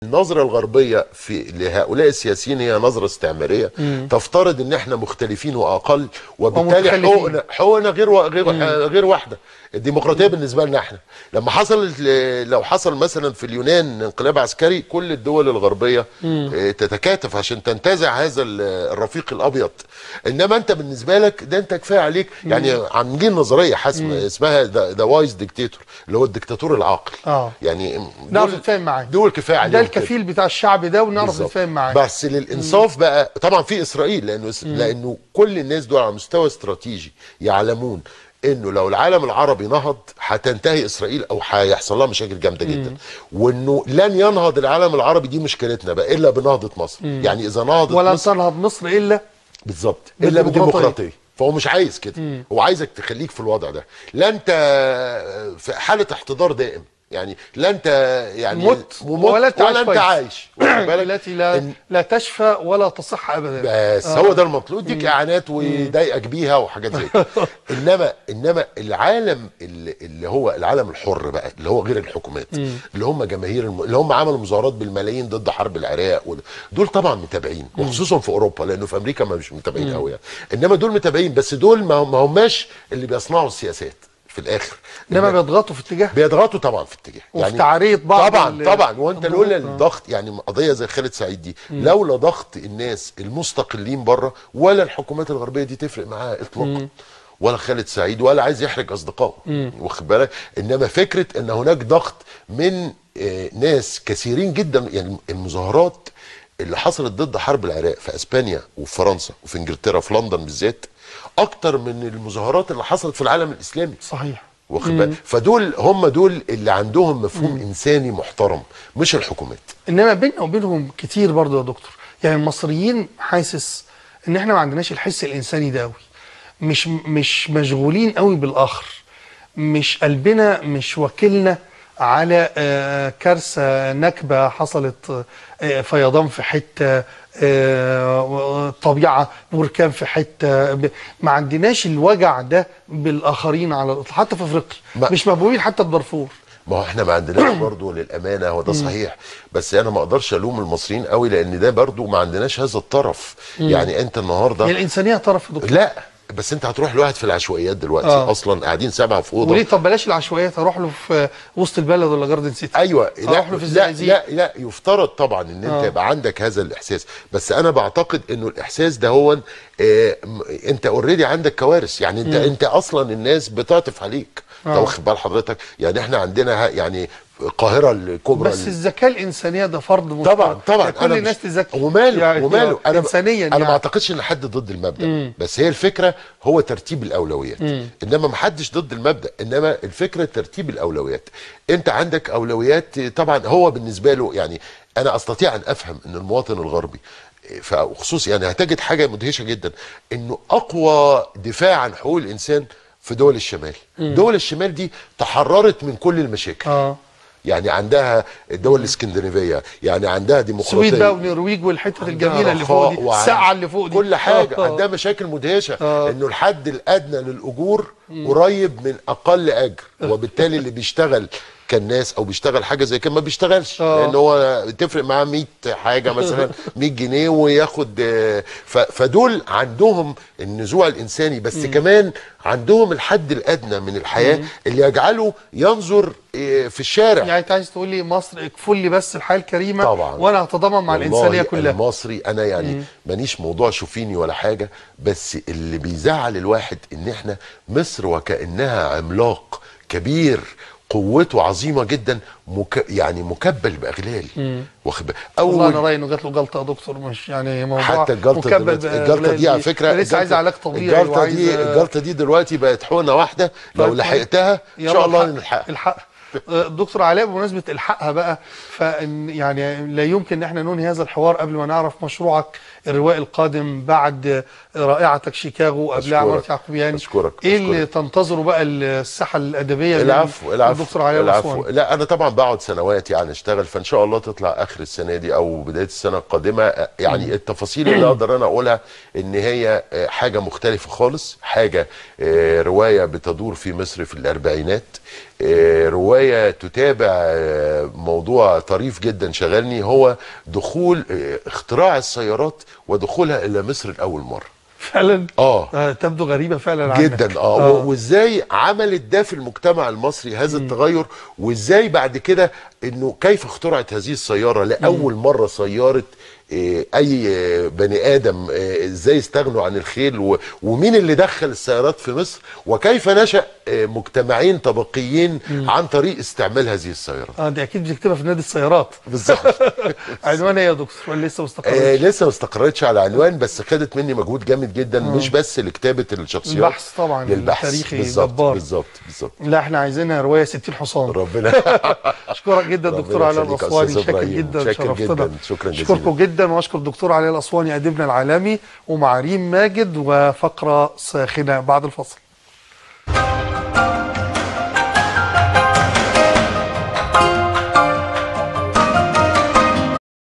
النظرة الغربية في لهؤلاء السياسيين هي نظره استعماريه. تفترض ان احنا مختلفين واقل، وبالتالي حقوقنا غير واحدة. الديمقراطية بالنسبة لنا احنا لما حصل، لو حصل مثلا في اليونان انقلاب عسكري، كل الدول الغربية تتكاتف عشان تنتزع هذا الرفيق الابيض. انما انت بالنسبة لك ده انت كفاية عليك. يعني عاملين نظرية حاسمة اسمها the wise dictator، اللي هو الدكتاتور العاقل. يعني نعرف نتفاهم معاه، دول كفاية عليهم، ده الكفيل بتاع الشعب ده، ونعرف نتفاهم معاه. بس للانصاف بقى طبعا في اسرائيل، لانه كل الناس دول على مستوى استراتيجي يعلمون انه لو العالم العربي نهض هتنتهي اسرائيل او هيحصل لها مشاكل جامدة جدا، وانه لن ينهض العالم العربي، دي مشكلتنا بقى، الا بنهضه مصر. يعني اذا نهضت ولا تنهض مصر الا بالظبط الا بالديمقراطية. فهو مش عايز كده، هو عايزك تخليك في الوضع ده، لا انت في حاله احتضار دائم، يعني لا انت يعني مت ولا انت عايش، التي لا تشفى ولا تصح ابدا. بس هو ده المطلوب، يديك اعانات ويضايقك بيها وحاجات زي كده. انما العالم اللي هو العالم الحر بقى، اللي هو غير الحكومات، اللي هم جماهير اللي هم عملوا مظاهرات بالملايين ضد حرب العراق، دول طبعا متابعين، وخصوصا في اوروبا، لانه في امريكا ما مش متابعين قوي يعني. انما دول متابعين، بس دول ما هماش اللي بيصنعوا السياسات في الاخر، انما بيضغطوا في اتجاه، بيضغطوا طبعا في اتجاه، وفي يعني تعريض بعض. طبعا طبعا. وانت لولا الضغط، يعني قضية زي خالد سعيد دي، لولا ضغط الناس المستقلين بره، ولا الحكومات الغربية دي تفرق معاها اطلاقا، ولا خالد سعيد ولا عايز يحرج اصدقائه، واخد بالك. انما فكرة ان هناك ضغط من ناس كثيرين جدا، يعني المظاهرات اللي حصلت ضد حرب العراق في اسبانيا وفي فرنسا وفي انجلترا وفي لندن بالذات، اكتر من المظاهرات اللي حصلت في العالم الاسلامي. صحيح، واخد بالك. فدول هم دول اللي عندهم مفهوم انساني محترم، مش الحكومات. انما بيننا وبينهم كتير برضو يا دكتور، يعني المصريين حاسس ان احنا ما عندناش الحس الانساني ده قوي، مش مشغولين قوي بالاخر، مش قلبنا مش وكلنا على كارثة نكبه حصلت، فيضان في حتة، طبيعة بركان في حتة، ما عندناش الوجع ده بالاخرين على الاطلاق، حتى في افريقيا مش مبهومين حتى بدارفور. ما هو احنا ما عندناش برضه للامانة، هو ده صحيح، بس انا ما اقدرش الوم المصريين قوي، لان ده برضه ما عندناش هذا الطرف. يعني انت النهارده الانسانية طرف يا دكتور. لا بس انت هتروح لواحد في العشوائيات دلوقتي، اصلا قاعدين 7 في اوضة. وليه؟ طب بلاش العشوائيات، اروح له في وسط البلد ولا جاردن سيتي. ايوه، اروح له في الزقازيق. لا لا يفترض طبعا ان انت يبقى عندك هذا الاحساس، بس انا بعتقد انه الاحساس ده هو انت already عندك كوارث، يعني انت انت اصلا الناس بتعطف عليك. انت واخد بال حضرتك؟ يعني احنا عندنا يعني القاهرة الكبرى، بس الذكاء الانسانية ده فرض مشترك. طبعا طبعا، كل الناس تذكي. وماله يعني وماله، انا انسانيا انا ما اعتقدش ان حد ضد المبدا، بس هي الفكرة هو ترتيب الاولويات. انما ما حدش ضد المبدا، انما الفكرة ترتيب الاولويات. انت عندك اولويات طبعا. هو بالنسبة له يعني انا استطيع ان افهم ان المواطن الغربي، وخصوصا يعني هتجد حاجة مدهشه جدا، انه اقوى دفاع عن حقوق الانسان في دول الشمال. دول الشمال دي تحررت من كل المشاكل. يعني عندها الدول الاسكندنافية، يعني عندها ديمقراطية، السويد بقى والنرويج والحتة الجميلة اللي فوق دي، السقعه اللي فوق دي، كل حاجة. عندها مشاكل مدهشه، انه الحد الادنى للاجور قريب من اقل اجر، وبالتالي اللي بيشتغل كالناس او بيشتغل حاجة زي كده ما بيشتغلش، لان هو تفرق معاه 100 حاجة مثلا 100 جنيه وياخد. فدول عندهم النزوع الانساني، بس كمان عندهم الحد الادنى من الحياة اللي يجعله ينظر في الشارع. يعني انت عايز تقول لي مصر اكفل لي بس الحياة الكريمة طبعا، وانا هتضامن مع الانسانية كلها. المصري انا يعني مانيش موضوع شوفيني ولا حاجة، بس اللي بيزعل الواحد ان احنا مصر وكانها عملاق كبير قوته عظيمة جدا، يعني مكبل باغلال. واخد بالك؟ والله انا رايي انه جات له جلطة يا دكتور، مش يعني موضوع حتى الجلطة الجلطة دي على فكرة لسه عايزه علاج طبيعي. الجلطة دي دلوقتي بقت حقنه واحدة، لو لحقتها ان شاء الله نلحقها. الحق دكتور علاء، بمناسبة الحقها بقى، فان يعني لا يمكن ان احنا ننهي هذا الحوار قبل ما نعرف مشروعك الروائي القادم بعد رائعتك شيكاغو قبلها عمارة يعقوبيان. اشكرك. ايه اللي تنتظره بقى الساحة الادبية؟ العفو العفو دكتور علاء. العفو. لا انا طبعا بقعد سنوات يعني اشتغل، فان شاء الله تطلع اخر السنة دي او بداية السنة القادمة. يعني التفاصيل اللي اقدر انا اقولها ان هي حاجة مختلفة خالص، حاجة رواية بتدور في مصر في الاربعينات، رواية تتابع موضوع طريف جدا شغلني، هو دخول اختراع السيارات ودخولها الى مصر لاول مرة. فعلا تبدو غريبة فعلا جدا. وازاي عملت ده في المجتمع المصري هذا التغير، وازاي بعد كده انه كيف اخترعت هذه السيارة لاول مرة، سيارة اي بني ادم، ازاي استغنوا عن الخيل، ومين اللي دخل السيارات في مصر، وكيف نشأ مجتمعين طبقيين عن طريق استعمال هذه السيارات. دي اكيد بتكتبها في نادي السيارات بالظبط. عنوان ايه يا دكتور ولا لسه ما استقرتش؟ لسه ما استقرتش على عنوان، بس خدت مني مجهود جامد جدا، مش بس لكتابه الشخصيات، البحث طبعا للبحث التاريخي جبار. بالظبط بالظبط. لا احنا عايزينها رواية 60 حصان. ربنا اشكرك جدا دكتور علاء الاسواني، شاكر جدا، شرفتنا. شكرا جزيلا. اشكركم جدا، واشكر الدكتور علاء الاسواني اديبنا العالمي، ومع ريم ماجد وفقره ساخنة بعد الفصل.